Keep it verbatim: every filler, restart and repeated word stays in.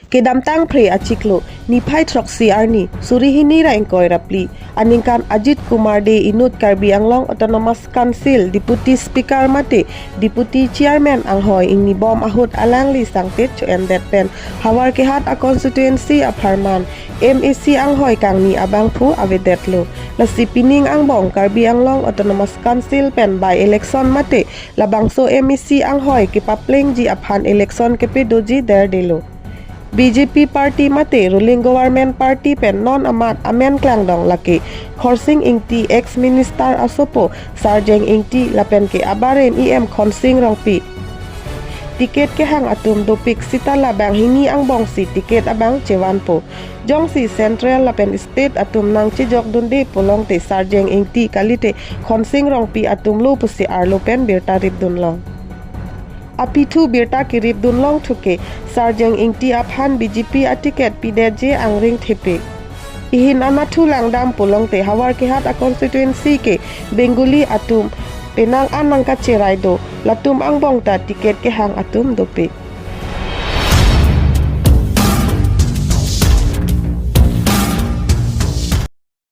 Kedamtang phre achiklo niphai throksi arni suri hini ra ingkoi ra phli aningkan Ajit Kumar Dey inut Karbi Anglong Autonomous Council Deputy Speaker mate Deputy Chairman anghoi ingnibom ahut alangli sangtit cho-endet pen Howraghat a constituency apharman MAC anghoi kangni abangphu avedetlo. Lasi pining angbong Karbi Anglong Autonomous Council pen by election mate labangso MAC anghoi kepaplengji aphan election kepadoji derdelo. BJP party mate ruling government party pen non amat amen klangdong lake Khorsing Ingti, ex minister asopo Sarjeng Ingti lapen ke abaren EM Khonsing Rongpi. Ticket kehang atum dopik sita la banghini angbongsi ticket abang chevanpo. Jongsi central lapen state atum nangchejokdunde pulongte Sarjeng Ingti kalite Khonsing Rongpi atumlo pusi arlo pen birta ripdunlong. Aphi thu birta keripdunlong thuke Sarjeng Ingti aphan BJP a ticket pidetji angring thepi. Ihin anathu langdam pulongte Howraghat a constituency ke Bengali atum penang an nangkacherai do, latum angbong ta ticket kehang atum dopik.